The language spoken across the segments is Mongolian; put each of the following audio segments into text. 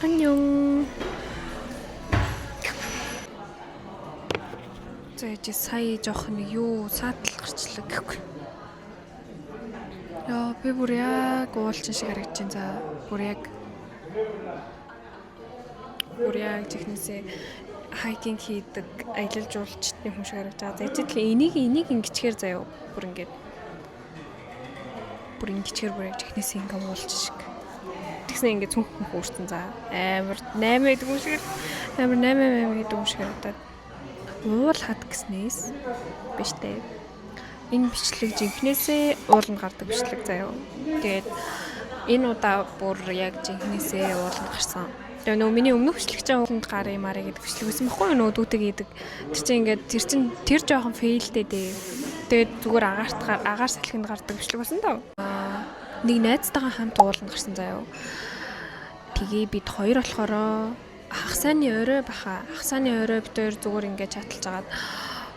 안녕. За яж сая жоох нэг юу саатал гарчлаа гэхгүй. Яа, би бүр яг уулчин шиг харагдаж байна. За бүр яг жихнээсээ hiking хийдэг аялал жуулчдын хүн шиг харагдаж байгаа. За яж л энийг ингэчгээр заяа бүр ингээд бүр ингэчгээр бүр яг жихнээсээ ингээ уулчин шиг. Тэгснэ ингээ цүнх мөх үүрсэн за амар 8 гэдэг юм шиг амар 8 8 гэдэг юм шиг харагдаад уул хад гэснээс биш дээ. Энэ бичлэг жинхнээсээ ууланд гардаг бичлэг заяа. Тэгээд энэ удаа бүр яг жинхнээсээ ууланд гарсан. Тэгээ нөгөө миний өмнөх бичлэг чинь ууланд гарыг марыг гэдэг бичлэг байсан баггүй юу, нөгөө дүүдэг хийдэг. Тэр чинь ингээд тэр чинь тэр жоохон fail тэй дээ. Тэгээд зүгээр агаарт агаар салхинд гардаг бичлэг байсан даа. Нэг найзтайгаа хамт ууланд гарсан заяа. Тэгээ бид хоёр болохоор хагасааны орой баха. Хагасааны орой бид хоёр зүгээр ингээд чаталж агаад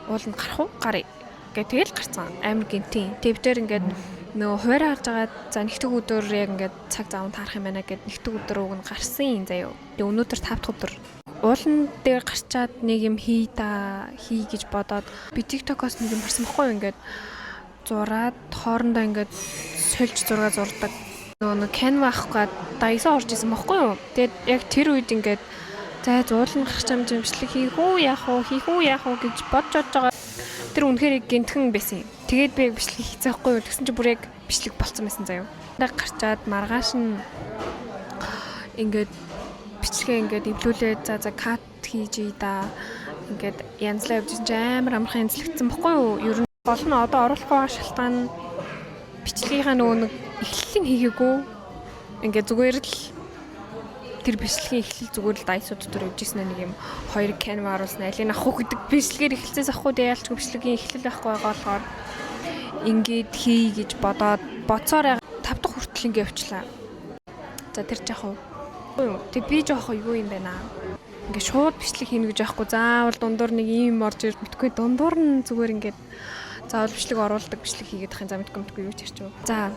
ууланд гарах уу? Гарыг. Гэ тэгэл гарцсан. Амар гинтийн. Тэгээ бид хоёр ингээд нөгөө хуваараа харж агаад за нэгтгэх өдөр яг ингээд цаг зав таарах юм байна гэд нэгтгэх өдөр уг нь гарсан заяо. Тэгээ өнөөдөр 5 дахь өдөр. Уулан дээр гарчаад нэг юм хий та хий гэж бодоод би TikTok-оос нэг юм харсан баггүй юу, ингээд зураад хоорондоо ингээд сольж зураг зурдаг. Нөгөө нэг Canva авах гээд Daiso орж исэн баггүй юу. Тэгээд яг тэр үед ингээд за зуулна гарч юм бичлэг хийх үү яах уу хийх үү яах уу гэж бодож бодож байгаа. Тэр үнэхээр гинтхэн байсан юм. Тэгээд би яг бичлэг хийцээ байхгүй юу. Тэгсэн чинь бүр яг бичлэг болцсон байсан заяа. Гарчаад маргааш нь ингээд бичлэгээ ингээд эвлүүлээд за за cut хийж ий да. Ингээд янзлаа явж чинь амар амархан янзлагдсан баггүй юу. Ер нь гол нь одоо оруулахгүй байгаа шалтгаан нь бичлэгийнхаа нөгөө нэг эхлэлийг хийгээгүй. Ингээд зүгээр л тэр бичлэгийн эхлэл зүгээр л Daiso дотор явж ирсэн нэг юм хоёр Canva оруулсан алийг авах уу гэдэг бичлэгээр эхэлсээс ахгүй дээ ялчгүй бичлэгийн эхлэл байхгүй байгаа болохоор ингээд хий гэж бодоод бодсоор 5 дахь хүртэл ингээ явчлаа. За тэр жаах уу. Тэг би жоох юу юм бэ наа. Ингээ шууд бичлэг хийнэ гэж яахгүй заавал дундуур нэг ийм орж ирд мэдгүй дундуур нь зүгээр ингээд заавал бичлэг оруулдаг бичлэг хийгээд тахын за мэдгүй мэдгүй юу ч ярьчих. За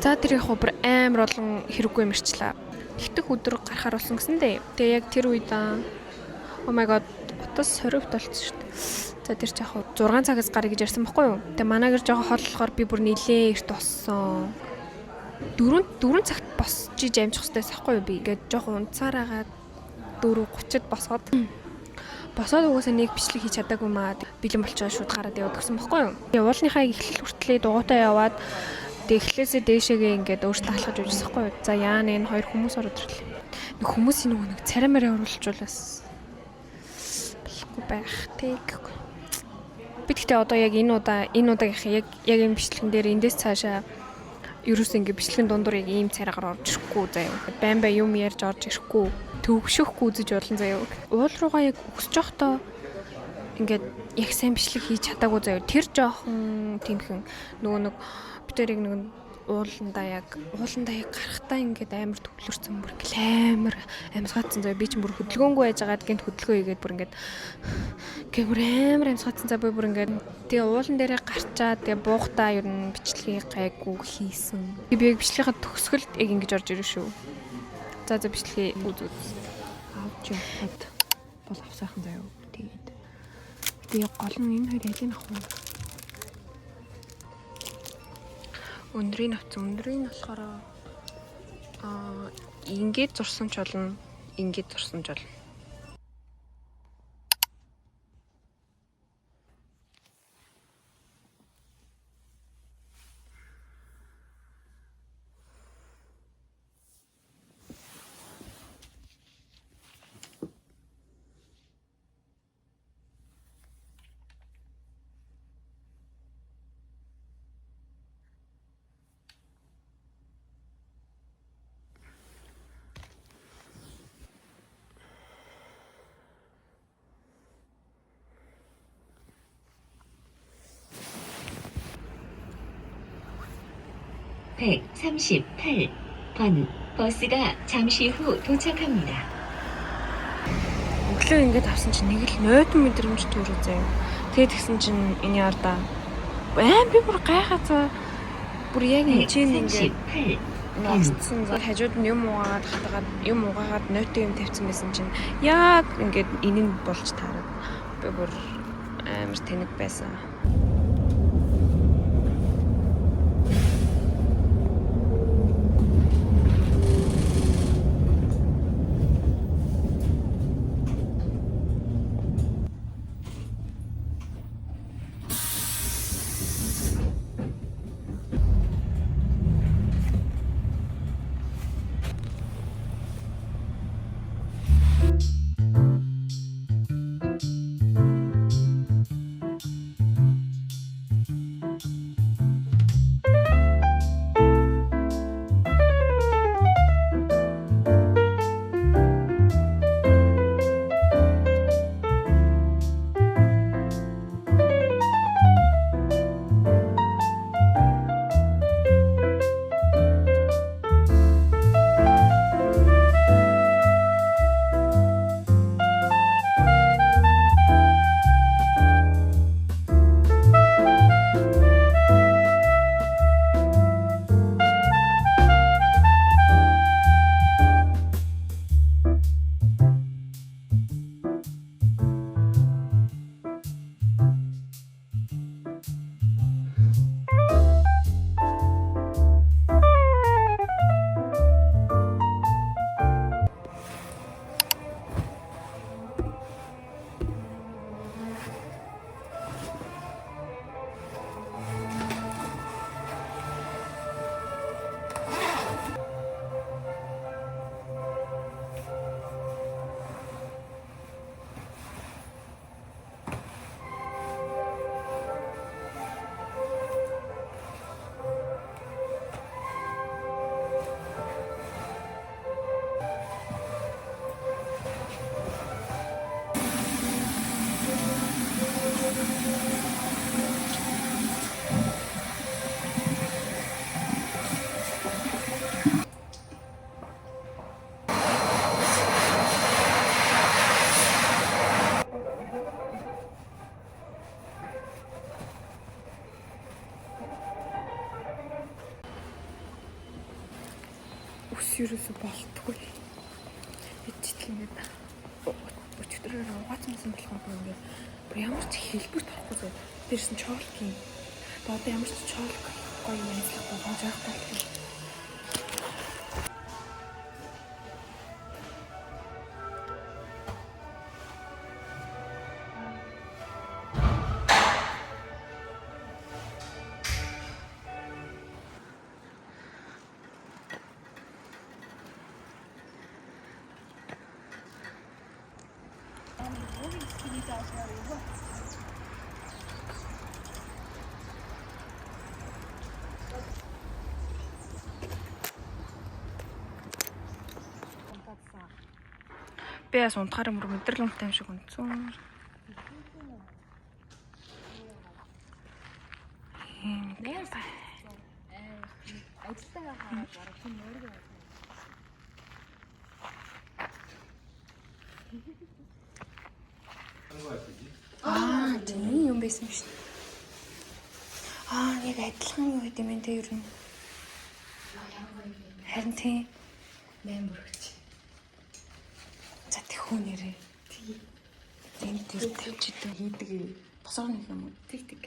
за тэр яг бүр амар олон хэрэггүй юм ирчлээ. Тэгтэх өдөр гарахаар болсон гэсэн дээ. Тэгээ яг тэр үед oh my god утас 20 болчихсон шүү дээ. За тэр ч яг 6 цагаас гарыг гэж ярьсан баггүй юу? Тэгээ манай гэр жоохон хол болохоор би бүр нилээ эрт боссон. 4 цагт босч иж амжих хэрэгтэйс ахгүй юу би. Ингээд жоохон унтсаар агаад 4:30-д босоод угаасаа нэг бичлэг хийж чадаагүй маа. Бэлэн болчоо шууд гараад яваад гэсэн баггүй юу? Тэгээ уулныхаа эхлэл хүртлээ дугуйтай яваад тэгээ эхлээсээ дээшээгээ ингээд өөртөө алхаж явжсэн байхгүй юу? За яана энэ хоёр хүмүүс ороод ирлээ. Нэг хүмүүсийн нөгөө нэг царай мараа оруулжуулаас болохгүй байх тэг. Би тэгтээ одоо яг энэ удаа энэ удаагийнх яг яг энэ бичлэгэн дээр эндээс цаашаа ерөөсөө ингээ бичлэгэн дундуур яг ийм царайгаар орж ирэхгүй заяа. Байн байн юм ярьж орж ирэхгүй. Төвшөхгүй үзэж болно заяа. Уул руугаа яг өсөж явахдаа ингээд яг сайн бичлэг хийж чадаагүй заяа. Тэр жоохон тэмхэн нөгөө нэг бид тэрийг нэг ууландаа яг гарахтаа ингээд амар төвлөрсөн бүр ингээл амар амьсгаацсан заяа. Би чинь бүр хөдөлгөөнгүй байжгаад гинт хөдөлгөөн хийгээд бүр ингээд гэ бүр амар амьсгаацсан заа би бүр ингээд тэгээ уулан дээрээ гарчаад тэгээ буухтаа ер нь бичлэгийг гайгүй хийсэн. Би яг бичлэгийн төгсгөлд яг ингэж орж ирэн шүү. За за бичлэгийг үз үз. Авч явахад бол авсаахан заяа. Тэгээд би яг гол нь энэ хоёр алийг авах вэ? Өндрийг авсан. Өндрийг нь болохоор ингээд зурсан ч болно, ингээд зурсан ч болно. (138번) 버스가 잠시 후 도착합니다. Өглөө ингээд авсан чинь нэг л нойтон мэдрэмж төрөө заяа. Тэгээд тэгсэн чинь энэ яардаа аим би бүр гайхаа за бүр яг энэ чинь ингээд 138 Ногцсон. Хажууд нь юм угаагаад хатгаад юм угаагаад нойтон юм тавьсан байсан чинь яг ингээд энэ нь болж таарад. Би бүр амар тэнэг байсан. Ус ерөөсө болтгүй. Би читэл ингээд өчигдрөөр угаацсан болохоор бүр ингээд бүр ямар ч хэлбэрт орохгүй зөө. Дээрс нь чоолкийн. Одоо ямар ч чоолк гоё юм ажиллах боломж байхгүй юм. Би бас унтахаар мөр мэдрэл унттай юм шиг унтсан. Аа, тийм юм байсан шүү дээ. Аа, яг адилхан юм байт юм энэ ер нь. Харин тийм 8 өргөч. За тэхүү нэрээ. Тий. Энэ тэр тавьж идэв Хийдэг юм. Босоо нэг юм уу? Тэг тэг.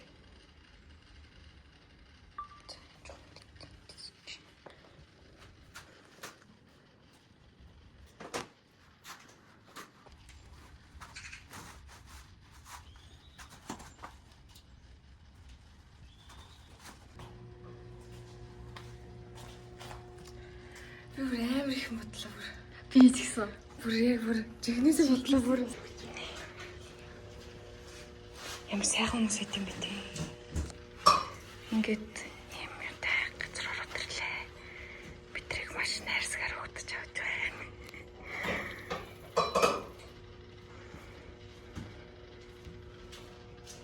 Би бүр амар их бодлоо бүр. Би ч гэсэн. Бүр яг бүр жигнэсээ бодлоо бүр. Ямар сайхан хүмүүс байт юм бэ те. Ингээд юм юутай газар ороод ирлээ. Битрийг маш найрсгаар хөтөж авч байна.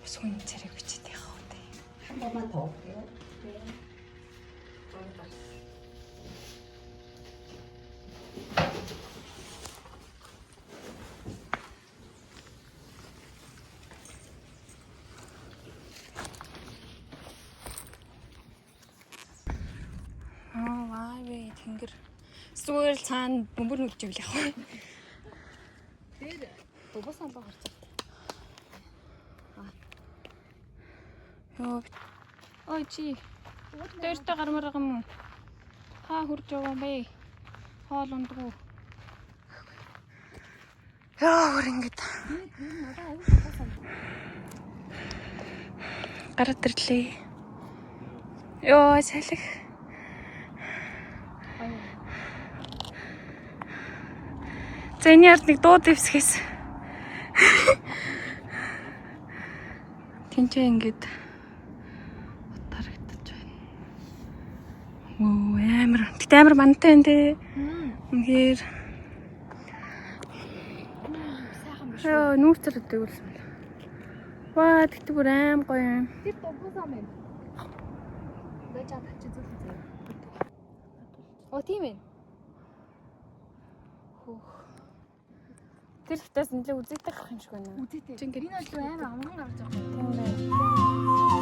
Бас хүн царай бичээд явах уу те. 한 번만 더 올게요. Аа, вай бэ. Зүгээр л цаана бөмбөр нүлж ивэл явах. Тэр дубас амбаа гарч. Йоо. Ой чи. Дээртэй гармаар байгаа юм уу? Хаа хурж байгаа юм бэ? Хоол ундгүй. Йоо, хөр ингэж. Гараад ирлээ. Йоо, салхи. За энэ ард нэг дуу дэвсгэс. Тинчээ ингэж харагдаж байна. Оо амар. Гэтэ амар мантай байна те. Үнэхээр. Сайхан биш. Йоо нүүрцэр өдөг үлсэн. Ваа тэгтээ бүр аим гоё юм. Тэр дубас ам байна. Байж чад чи зүг заяа. Оо тийм ээ. Хөөх. Тэр хитээс нэлээ үзэгдэх юм шиг байна. Үзээтэй. Чи ингээд Энэ бол амар амархан гарч байгаа. Тийм байна.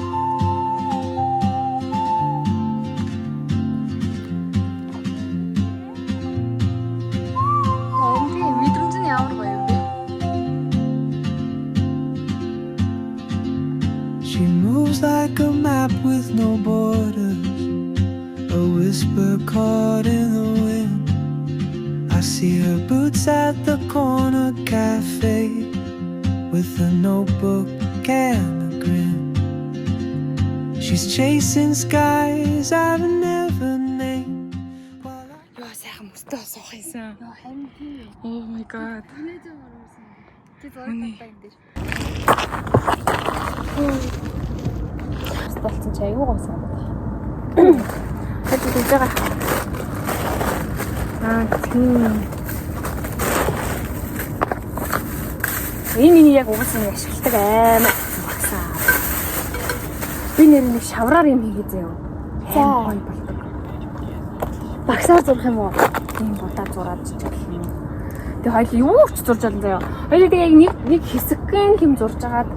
Харин тийм мэдрэмж нь ямар гоё юм бэ? She moves like a map with no borders, a whisper caught in the wind. I see her boots at the corner cafe with a notebook and a grin. She's chasing skies I've never named. While I Йоо сайхан мөстөө суух юмсан. Йоо харин тийм ээ. Oh my god. Үнэ зөв оруулсан. Чи зураг Үнэ. татаа энэ дээр. Болсон чи аюу гоо санагдах. Хэт үзэж байгаа. Аа тийм. Энэ миний яг угаасаа нэг ашигладаг аймаа багсаа. Би нэр нэг шавраар юм хийгээ заяа. За. Амар гоё болдог. Багсаар зурх юм уу? Тийм будаа зураад чичих юм. Тэг хоёул юу ч зурж олон заяа. Хоёул тэг яг нэг нэг хэсэгхэн юм зурж агаад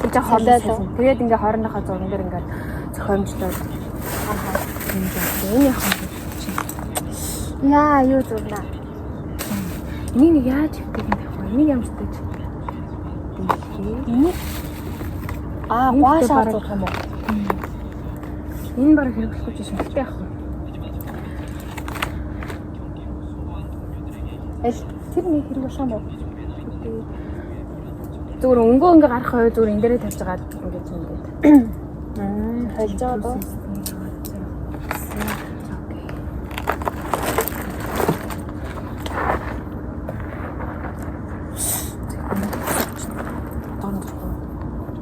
тэг жаа хоолой. Тэгээд ингээ хоорондынхоо зурган дээр ингээ зохиомжлоод аа тийм жаа. Энэ яг юм чи. Яа, юу зурнаа? Энийг нэг яаж хийдэг юм бэ? Энийг ямартай ч. Энийг Аа, Энэ гуашаар бараг- зурх юм уу? энэ баг хэрэглэхгүй ч юм хэрэгтэй яах вэ? Аль тэр нэг хэрэг болох юм уу? Зүгээр өнгөө ингээ гарах хой зүгээр энэ дээрээ тавьж агаад ингээд ингээд. Холж байгаа доо.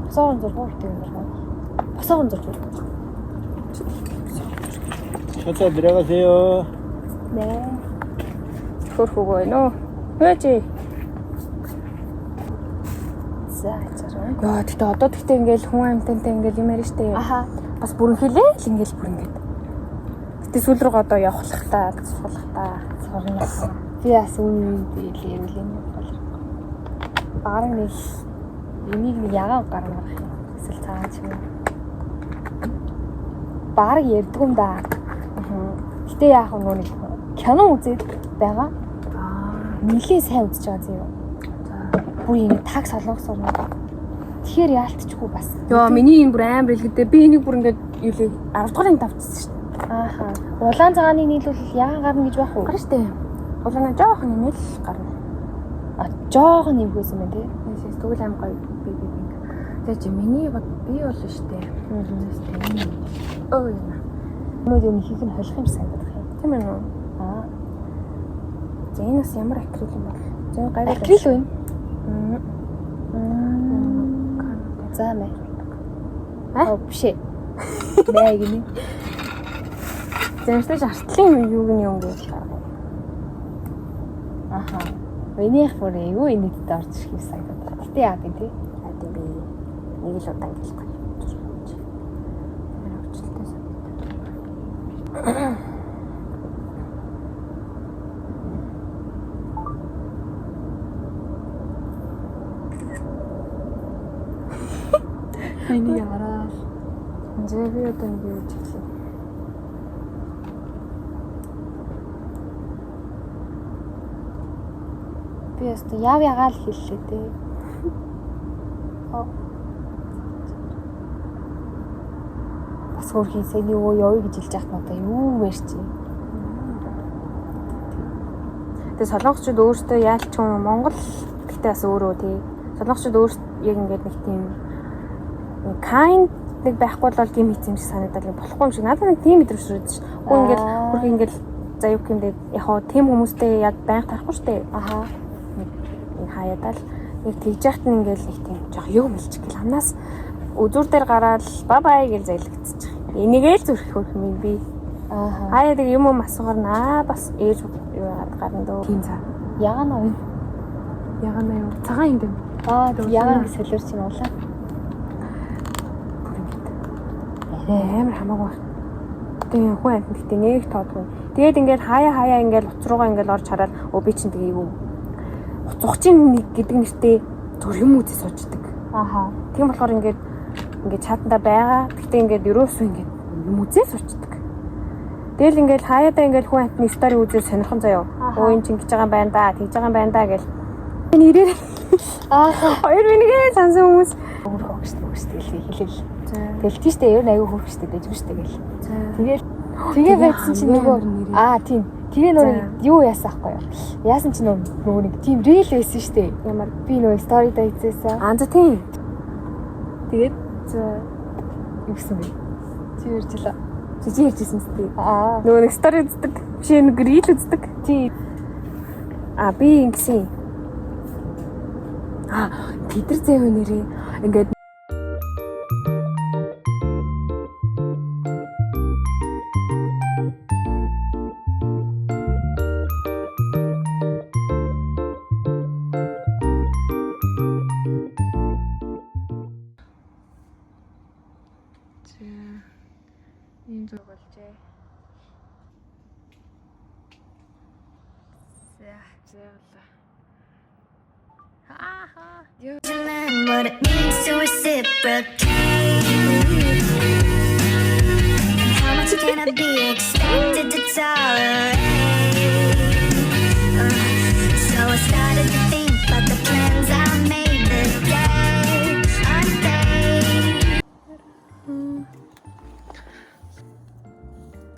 Босоогон зурх уу гэдэг юм байна. Босоогон зурх уу? 첫째 내려가세요. Нэ. Хөрхөгөө нөө. Хөөж. За, чараа. Йоо, тэгтээ одоо тэгтээ ингээл хүн амьтантай ингээл юм яриа штэ. Аха. Бас бүрэн хилээ л ингээл бүр ингээд. Гэтэ сүүл рүү одоо явахлах та, суулах та. Сурна. Би бас үн үн ярил юм бол. Бараг нэг энийг нэг ягаан гар марах юм. Эсвэл цагаан ч юм уу. Бараг ярьдгүй юм да. Гэтэ яах вэ нөгөө нэг кино үзээд байгаа. Аа. Нилээ сайн үзэж байгаа зөө. Бүр ингэ таг солонгос сурна. Тэгэхээр яалтчгүй бас. Йоо, миний энэ бүр амар илгэдэ. Би энийг бүр ингээд юу лээ 10 дугаар анги тавьчихсан штэ. Ааха. Улаан цагааныг нийлүүл ягаан гарна гэж байх уу? Гарна штэ. Улаанаа жоохон нэмэл гарна. А жоохон нэмхүүсэн байна тий. Тэгээс тэгвэл аим гоё би би би. Тэгээ чи миний бод би бол штэ. Өө юм. Өнөөдөр юм хийх нь холих юм санагдах юм. Тийм ээ нөө. Аа. За энэ бас ямар акрил юм бол? За энэ гайгүй. Акрил үү? Мм. За мэ. А? Аа биш ээ. Мэ гинэ. Замстай артлын юуг нь юм гэж гаргав. Аха. Минийх бүр эйгүү инээдтэй орж ирэх юм санагдаад. Гэтэ яа гэв тий. Аа тийм би нэг л удаа ингээл гоё. Арай өвчлөлтэй санагдав. Миний хараа. Зэ би одоо нэг юу хийлээ. Би өстө яв ягаал хэллээ дээ. Бас хөөрхий сайн юу явъя гэж хэлж яхад надаа юу ярьчих. Тэгээ солонгосчууд өөрсдөө яалч юм Монгол гэхдээ бас өөрөө тий. Солонгосчууд өөрсдөө яг ингээд нэг тийм kind нэг байхгүй бол тийм хийц юм шиг санагдал болохгүй юм шиг. Надад нэг тийм мэдрэмж төрөөд ш. Хөө ингээд хөрхи ингээд за юу гэмдэ яг хоо тийм хүмүүстэй яг байнга тарахгүй штэ. Аха. Нэг энэ хаяадаа л нэг тэгж яхад нь ингээд нэг тийм жоох юм илчих гэл амнаас үзүүр дээр гараад бай бай гэж залгицчих. Энийгээ л зүрх хөрх юм би. Аха. Хаяа тэг юм асуугаар наа бас ээж юу яагаад гарна дөө. Тийм цаа. Ягаан уу? Ягаан юу? Цагаан юм бэ? Аа ягаан солиорч юм улаан. Бүр ингэж. Амар хамаагүй байна. Тэгээ хүн амьтан гэтээ нэг тоодгүй. Тэгээд ингээд хаяа хаяа ингээд уц руугаа ингээд орж хараад өө би чинь тэгээ юу уцугчийн нэг гэдэг нэртэй зүр юм үзээ сууждаг. Аха. Тийм болохоор ингээд ингээд чатанда байгаа. Гэтээ ингээд ерөөсөө ингээд юм үзээ суучдаг. Тэгэл ингээд хаяадаа ингээд хүн амьтны стори үзээ сонирхон заяо. Өө эн чинь ингэж байгаа юм байна да, тэгж байгаа юм байна да гэл. Нэрээр Ааха. хоёр минийгээ сансан хүмүүс. Хөрх өгч өгч тэгэл хэлээл. Тэгэл тийштэй ер нь аягүй хөрх штэ дэжгүй штэ гэл. Тэгэл тэгээ байсан чинь нөгөө аа тийм. Тэгээ нөгөө юу яасан ахгүй юу? Яасан чинь нөгөө нэг тийм рил байсан штэ. Ямар Би нөгөө сторидо хийжсэн. Аа за тийм. Тэгээд За юу гэсэн бэ? Чи ярьжлаа. чи ярьжсэн зү. Аа. Нөгөө нэг стори үздэг. Биш нэг рил үздэг. Тийм. А би ингэсэн. А тэд нар заяа нэрээ ингээд ийм зураг болжээ. За, зэвлээ. Ааха. To learn what it means to reciprocate. And how much can I be expected to tolerate? So I started to think about the plans I made the day unpaid.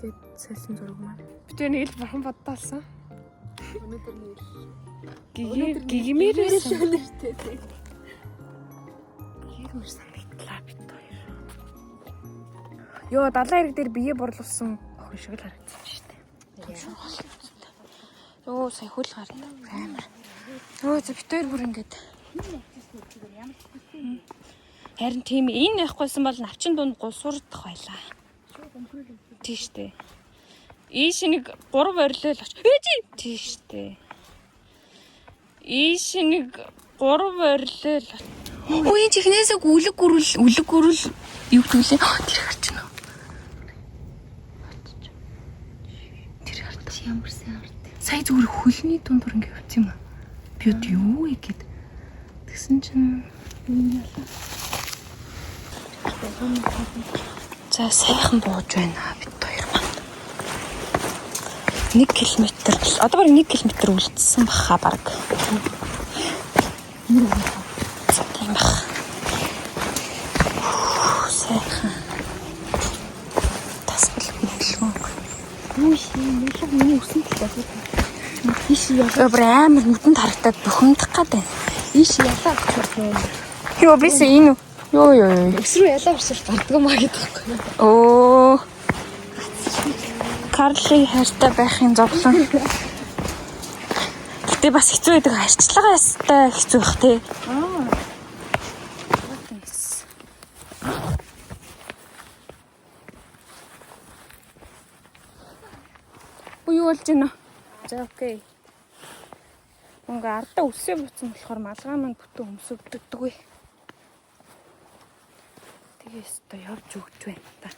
Гэт сэлсэн зураг маань. Би тэр нэг л бурхан боддоолсон. Өнөөдөр нэг л Гигмээр нэртэй тийм. Гигмэр санагдлаа бит хоёр. Йоо, далайн хэрэг дээр бие борлуулсан охин шиг л харагдсан шүү дээ. Йоо, сая хөл гарна. Амар. Йоо, за бит хоёр бүр ингээд. Харин тийм энэ явахгүйсэн бол навчин дунд гулсуурдах байлаа. Тийм шүү дээ. Ийш нэг 3 орилол оч. Ээж! Тийм шүү дээ. Ийш нэг 3 орилол оч. Өө энэ чихнээсээ үлэг гүрэл үлэг гүрэл юу гэдүүлээ? Тэр харж байна уу? Тэр харж Ямар сайн ард. Сая зүгээр хөлний дундуур ингэ явц юм аа. Би одоо юу вэ гэд. Тэгсэн чинь За сайхан бууж байна бид хоёр маань. 1 км одоо бараг 1 км үлдсэн баха бараг. За тийм бах. Үх, Сайхан. Тасбал хөдөлгөөн. Юу шин нэлээд миний өсөн талаа. Ийш ялаа. Өө бүр амар нүдэнд харагдаад бухимдах гад байна. Ийш ялаа авчихсан юм. Йоо бис энэ үү? Йоо ёо ёо. Өс рүү ялаа авчирч гарддаг маа гэдэг байхгүй юу? Оо. Карли хайртай байхын зовлон. Гэтэ бас хэцүү байдаг. Харьцлага ястай хэцүү байх тий. Аа. Уу юу болж байна? За окей. Ингээ ардаа үсээ буцсан болохоор малгай маань бүтэн өмсөгддөггүй. Тэгээ өстой явж өгч байна та.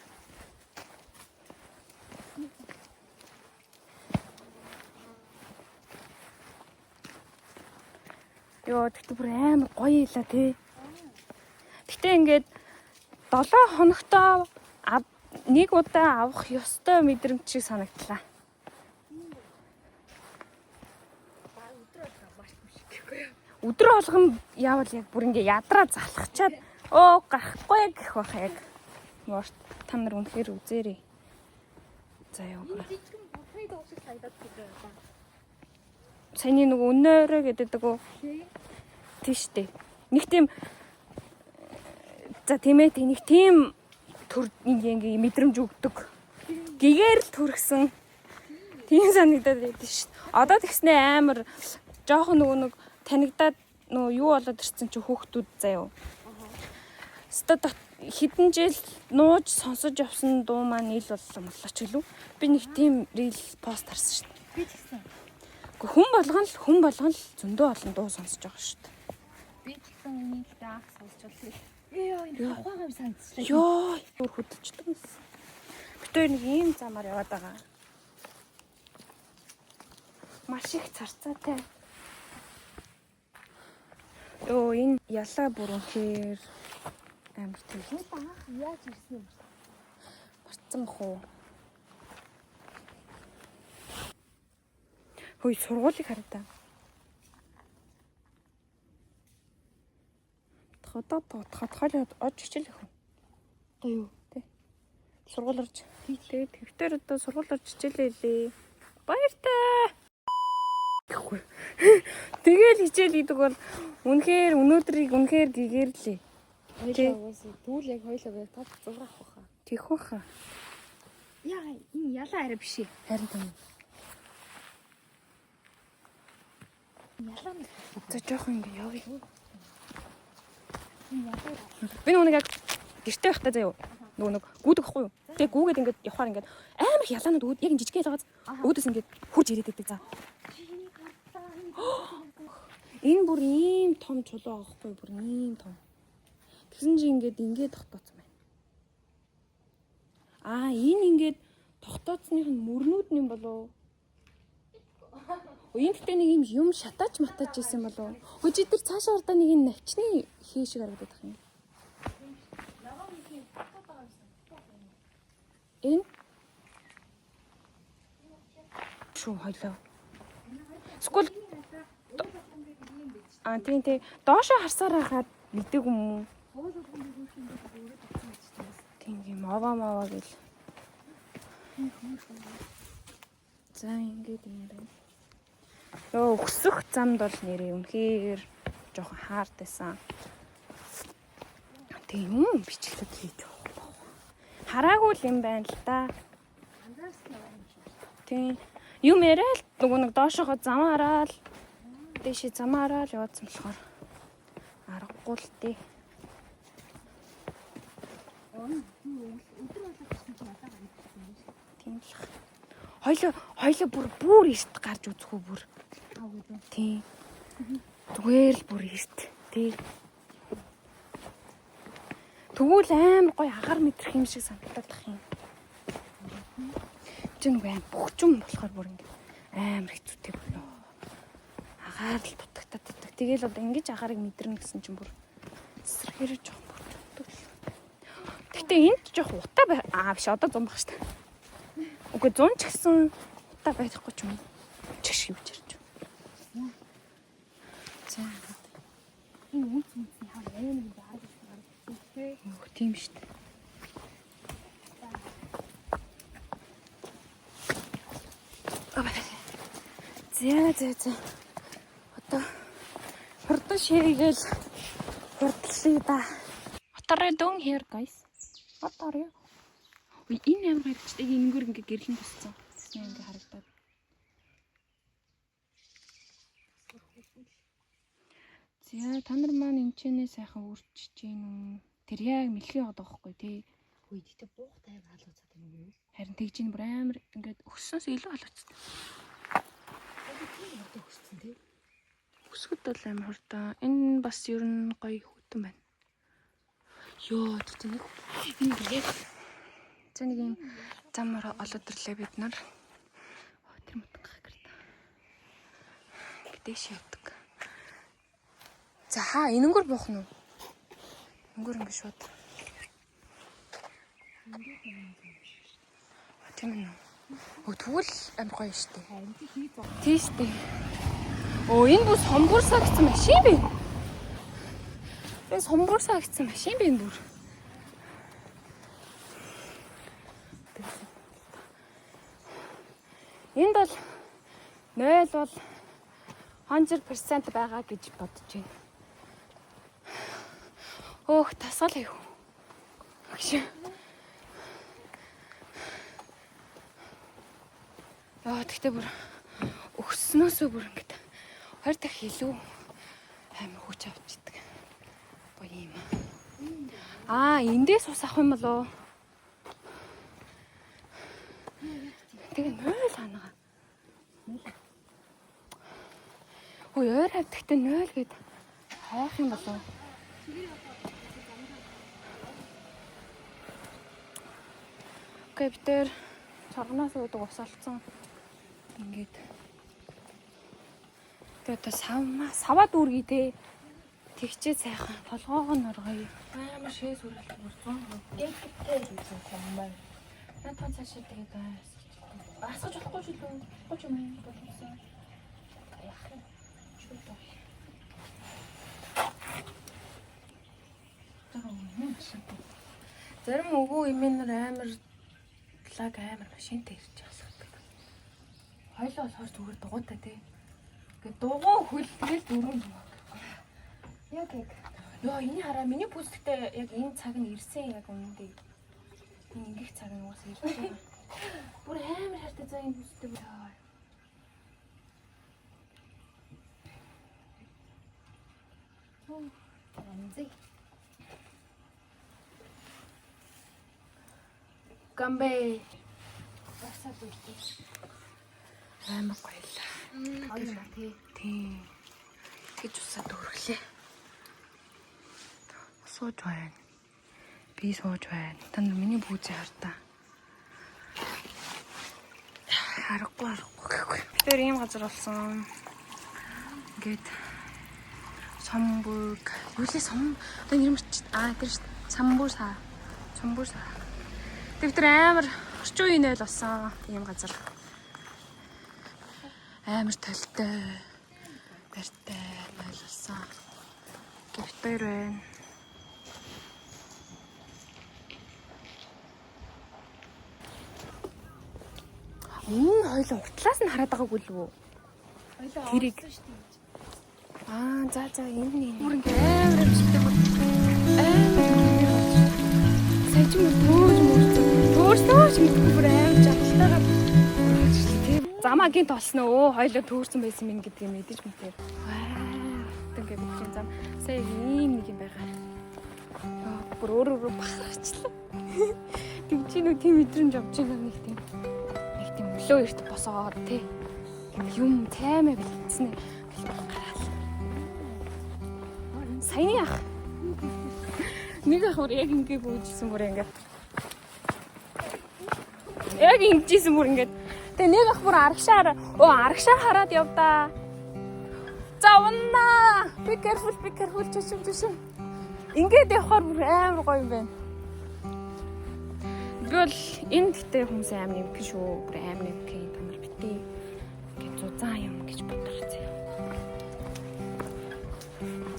Йоо, тэгтээ бүр амар гоё илаа тий. Гэтэ ингээд 7 хоногтоо нэг удаа авах ёстой мэдрэмж шиг санагдлаа. Өдөр болгон явал яг бүр ингээ ядраа залхачаад өө гарахгүй гэх бах яг. Морт та нар үнэхээр үзээрэй. За явгаа. Саяны нөгөө өнөөрөө гэдэг үү? Тийш дээ. Нэг тийм за тийм ээ нэг тийм төр ингээ мэдрэмж өгдөг. Гэгээр л төрхсөн. Тийм санагдаад байдаг шүү дээ. Одоо тэгснээ амар жоохон нөгөө нэг танигдаад нөгөө юу болоод ирсэн чи хүүхдүүд заяо. Ста хэдэн жил нууж сонсож явсан дуу маань ил боллоо моллоо ч гэлүү. Би нэг тийм reel пост харсан шүү дээ. Би ч гэсэн. Гэхдээ хүн болгон л зөндөө олон дуу сонсож байгаа шүү дээ. Би ч гэсэн энийг л анх сонсч бол. Йоо, энэ хавхаа юм санагдчихлаа. Йоо, бүр хөдөлчдөг юмсан. Бид хоёр нэг ийм замаар яваад байгаа. Маш их царцаатай. Йоо, энэ ялаа бүр үнэхээр амар тийм Анх яаж ирсэн юм бэ? марцсан бах уу? Хөөе, сургуулийг хараа та. Одоо тодхол ож хичээл их үү? Одоо юу? Тий. Сургууль орж. Тэгээд тэгтэр одоо сургууль орж хичээлээ лээ. Баяртай. Гэхгүй. Тэгэл хичээл хийдэг бол үнэхээр өнөөдрийг үнэхээр гэгээрлээ. Хоёлаа угаасаа тэгвэл яг хоёлаа яг топ 6 авах байхаа. Тэгэх байхаа. Яа, энэ ялаа арай биш ээ. Харин тийм. Ялаа нэг. За жоохон ингэ явъя. Би нөгөө нэг яг гэрте байхдаа заяо. Нөгөө нэг гүйдэг ахгүй юу? Тэгээ гүүгээд ингээд явхаар ингээд амар их ялаанууд үүд яг энэ жижиг ялаагаас өөдөөс ингээд хурж ирээд байдаг за. Энэ бүр ийм том чулуу байгаа хгүй юу? Бүр ийм том. Тэгсэн чинь ингээд ингээд тогтооцсон байна. Аа энэ ингээд тогтооцсных нь мөрнүүд нь юм болов уу? Өө, энэ гэхдээ нэг юм юм шатаач матаач исэн болов уу? Өө чи тэр цаашаа хардаа нэг юм навчны хээ шиг харагдаад байх юм. Энэ шүү хоёлоо. Эсвэл а тийм тийм доошоо харсаар байхад мэдэг юм уу? Тийм юм аваа маваа гэл. За ингээд юм байна. Йоо өксөх замд бол нэрээ үнэхээр жоохон хаард байсан. Тэг юм бичлэг хийж байгаа юм. Хараагүй л юм байна л да. Тийм. Юм яриа л нөгөө нэг доошоогоо зам хараал дээшээ зам хараал яваадсан болохоор аргагүй л дээ. Тийм л. Хоёлоо хоёлоо бүр бүр эрт гарч үзэх үү бүр. Тийм. Зүгээр л бүр эрт. Тий. Тэгвэл амар гоё агаар мэдрэх юм шиг санагдах юм. Чи нэг аим бөхчүм болохоор бүр ингэ амар хэцүүтэй бүр. Агаар л дутагтаад дутаг. Тэгээл одоо ингэж агаарыг мэдэрнэ гэсэн чинь бүр эсрэхээр жоохон бүр дутаг л. Гэтэ энд жоох утаа бай. Аа биш одоо 100 баг штэ. Үгүй 100 ч гэсэн утаа байхгүй ч юм уу. Чиш юу ч ярьж. За. Энэ үнц үнц нь хаа амар юм арга гардаг. Өөх тийм штэ. За за за. Одоо хурдан ширэгээл хурдлаа да. What are you doing here guys? What are you? Үй энэ амар харагдчихдаг. Энэгээр ингээ гэрлэн тусцсан. Тэсний ингээ харагдаад. За та нар маань энэ ч нэ сайхан үрчиж гин үү? Тэр яг мэлхий яваад байгаа байхгүй тий. Үгүй гэтээ буух тайг халууцаад юм уу? Харин тэгж ин бүр амар ингээд өссөнс илүү халууцсан. Тийм одоо өссөн тий. Өсгөд бол амар хурдан. Энэ бас ер нь гоё хөтөн байна. Йоо, тэр чинь нэг энэ яг за нэг юм замаар олоод ирлээ бид нар. Оо, тэр мутан гахгэрт. Дээш явдаг. За хаа энэнгөр буух нь уу? Энэнгөр ингэ шууд. А, тийм үү. Өө тэгвэл амар гоё штэ. Тийм штэ. Оо, энэ бүр сомбурсаа гэсэн машин бэ. Энэ сомбурсаа гэсэн машин бэ энэ бүр. Энд бол 0 бол 100% байгаа гэж бодож байна. Өөх, тасгал хийх. Агш. Яа, тэгтээ бүр өгснөөсөө бүр ингэж 20 дахь илүү амар хүч авчихдээ. Гоё юм. Аа, эндээс ус авах юм болоо? Тэгээ 0 ханага. Ой, ойр хавь тэгтээ 0 гээд хайх юм болоо? Окей, бид тэр чоргоноос уудаг ус олцсон. Ингээд. Тэгээ одоо савмаа саваа дүүргий те. Тэгчээ сайхан толгоогоо норгоё. Амар шээ сүрэлт бүр 100%. Инктэй гэж юм байна. Надад цаашаа тэгээд асгаж болохгүй ч үлээ. Болохгүй ч юм уу болсон. Яах юм? Шүүд. Зарим үгүй эмээнэр амар лаг амар машинтай ирж байгаа. Хоёлоо болохоор зүгээр дугуйтай тий. Ингээ дугуй хөл тэгэл дөрөв дугаа. Яг яг. Йоо, энэ хараа, миний пүзлэгтэй яг энэ цаг нь ирсэн, яг үнэндээ. Энэ ингэх цаг нь угаасаа ирж байгаа. Бүр амар хайртай заа энэ пүзлэгтэй бүр. Амзэг. Гамбэ. Амар гоёлаа. Гоё юм а тий. Тийм. Тэгж усаа дөрвөлээ. Сууж байна. Би сууж байна. Та нар миний пүүзээ хар та. Харахгүй харахгүй гэхгүй. Тэр ийм газар болсон. Ингээд самбург. Юу лээ, сам одоо нэр мөрч аа, тэр ш самбур саа. Самбур саа. Тэр тэр амар орчин үеийн ойл болсон ийм газар. Амар толтой. Барьтай ойл болсон. Гифтэр байна. Энэ хоёул уртлаас нь хараад байгаагүй л үү? Тэрийг. Аа, за, энэ нэг. Бүр ингээ амар амжилттай, бүр амар юм. Сая ч юм төөж мөрцөн. Төөрснөө ч мэдгүй, бүр амар жаргалтайгаар тийм. Замаа гинт олсноо өө хоёлоо төөрсөн байсан минь гэдгийг мэдэж мэдээр. Вау. Ингээ бүхлийн зам. Сая ийм нэг юм байгаа. Йоо, бүр өөр өөр бахарчлаа. Тэг чи нүү тийм мэдрэмж авч байгаа нэг тийм. Нэг тийм өглөө эрт босоод тий. Юм таймаа бэлдсэн гэл гараал. Саяны ах. Нэг ах бүр яг ингэ бүүжсэн, бүр ингэ. Яг ингэжсэн, бүр ингэ. Тэгээ нэг ах бүр арагшаар өө арагшаар хараад явдаа. За, уннаа. Be careful, be careful, чишим чишим. Ингээд явхаар бүр амар гоё юм байна. Би бол энэ гэхдээ хүмүүс амар нэмэх шүү. Бүр амар нэмэх, та нар битгий. Ингээд зузаан юм гэж бодож заяа.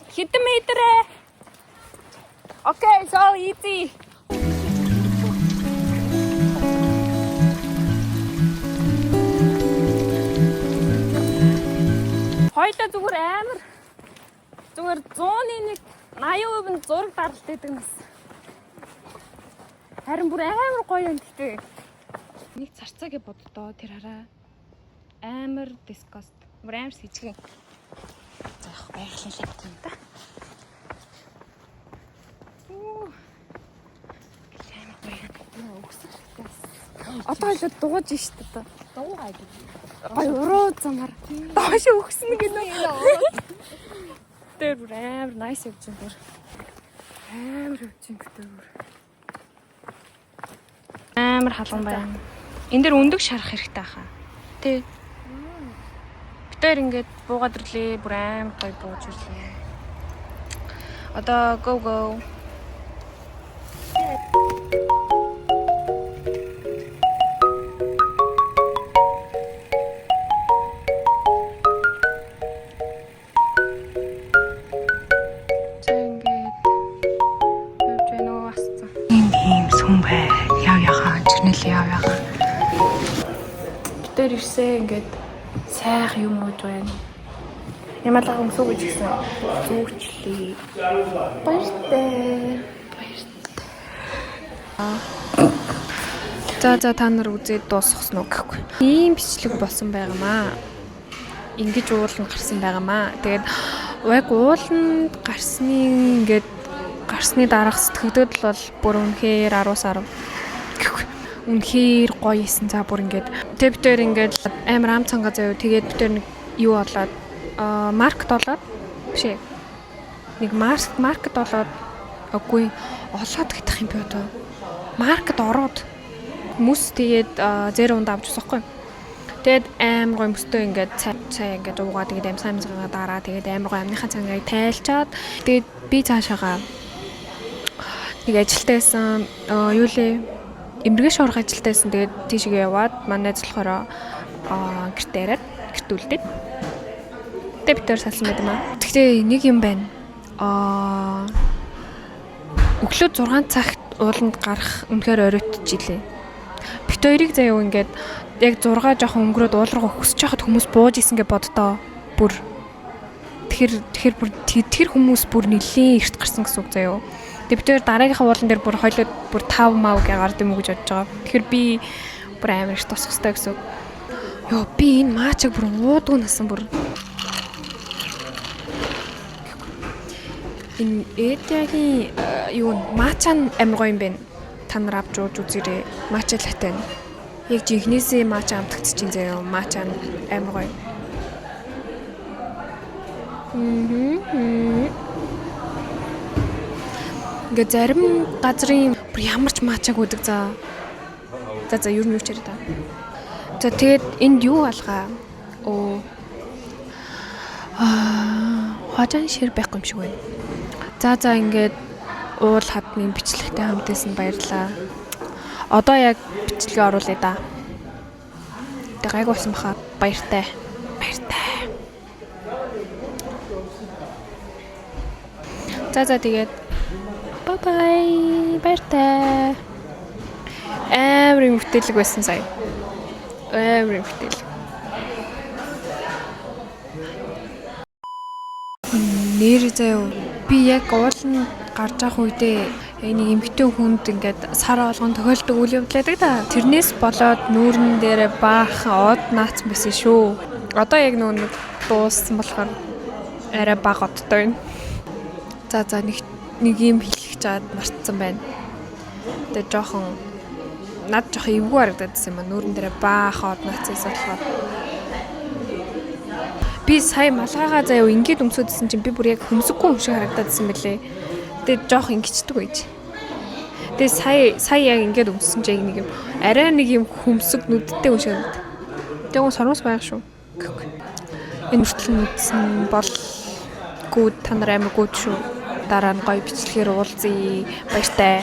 Хэдэн метр ээ? Okay, so easy. Хоёлаа зүгээр амар зүгээр 100-ны 1 80% нь зураг даралт гэдэг нас. Харин бүр амар гоё юм гэхдээ. Нэг царцаа гэж боддоо, тэр хараа амар disgust. Бүр амар сэжигэн. За, яг байгалийн лавт юм да. Үу. Амар гоё юм. Өгсөн шигтэй. Одоо хоёлоо дугуйж штт одоо. Дуугаа гэж. Гоё уруу замаар. Доош өгсөн гэнэ. Тэр бүр амар nice явж байна бүр. Амар явж байна гэдэг бүр. Амар халуун байна. Энэ дээр өндөг шарах хэрэгтэй хаа. Тэ. Бид хоёр ингээд буугаад ирлээ. Бүр амар гоё бууж ирлээ. Одоо go go. Ирсээ ингээд сайхан юм ууж байна. Ямалага өмсөө гэж гисэн зүүчлээ. Баяртай. Баяртай. За за, та нар үзээд дуусгасан уу гэхгүй. Ийм бичлэг болсон байгаамаа. Ингэж ууланд гарсан байгаамаа. Тэгээд яг ууланд гарсны ингээд гарсны дараах сэтгэгдэл бол бүр үнэхээр 10-10 гэхгүй. Үнэхээр гоё исэн. За, бүр ингээд тэг бид тэр ингээд амар ам цанга заяа. Тэгээд бид тэр нэг юу болоод market болоод биш ээ. Нэг market болоод, үгүй, олоод гэдэг юм би одоо. Market ороод мөс тэгээд зэр унд авч усахгүй. Тэгээд амар гоё мөстөө ингээд цай цай ингээд уугаа, тэгээд аим сайн цагаа дараа тэгээд амар гоё амныхаа цангийг тайлчаад, тэгээд би цаашаага нэг ажилтаа байсан, юу лээ, эмэргээш орох ажилтаа байсан. Тэгээд тийшээ яваад манай найз болохоор гэртээ яриад гэрт үлдээд тэгээд бид тэр салсан байт юм аа. Гэхдээ нэг юм байна. Өглөө 6 цагт ууланд гарах үнэхээр оройтж илээ. Бид хоёрыг заяа ингээд яг 6 жоохон өнгөрөөд уул руу өсөж хахад хүмүүс бууж исэн гэж боддоо. Бүр тэгэхээр бүр тэр хүмүүс бүр нилээн эрт гарсан гэсэн үг заяа. Тэгээ бид хоёр дараагийнхаа уулан дээр бүр хойлоо бүр 5 мав гэ гард юм уу гэж бодож байгаа. Тэгэхээр би бүр амар их тусах хэрэгтэй гэсэн үг. Йоо, би энэ матчаг бүр уудгүй насан бүр. Энэ Эдягийн юу матча нь амар гоё юм байна. Та нар авч ууж үзээрэй. Matcha latte нь. Яг жинхнээсээ матча амтагдчихин заяа. Матча нь амар гоё. Мм. Ингээ зарим газрын бүр ямар ч матчаг үүдэг за. За за, юу нь юу ч яриа та. За, тэгээд энд юу алгаа? Оо. 化妆室 байхгүй юм шиг байна. За за, ингээд уул хадны бичлэгтэй хамт байсан баярлаа. Одоо яг бичлэгээ оруулъя да. Тэг гайгүй болсон баха. Баяртай. Баяртай. За за, тэгээд bye bye. Баяртай. Амар юм бүтээлэг байсан сая. Амар юм бүтээлэг. Нэр заяа, би яг ууланд гарч явах үедээ яг нэг эмэгтэй хүнд ингээд сар болгон тохиолдог үйл явдал байдаг да. Тэрнээс болоод нүүрэн дээр баахан од наацсан байсан шүү. Одоо яг нөгөө нэг дууссан болохоор арай бага одтой байна. За за, нэг нэг юм хэлэх чад мартсан байна. Тэгээ жоохон над жоохон эвгүй харагдаад юм а, нүүрэн дээр баахан од наацсан болохоор би сая малгайгаа заяа ингээд өмсөөдсөн чинь би бүр яг хөмсөггүй юм шиг харагдаадсан мөлий. Тэгээ жоох ингэчдэг байж. Тэгээ сая сая яг ингээд өмссөн чинь яг нэг юм арай нэг юм хөмсөг нүдтэй юм шиг харагдав. Тэгээ гоо сормос байх шүү. Энэ хүртэл нүдсэн бол good, та нар амар good шүү. Дараа нь гоё бичлэгээр уулзъя. Баяртай.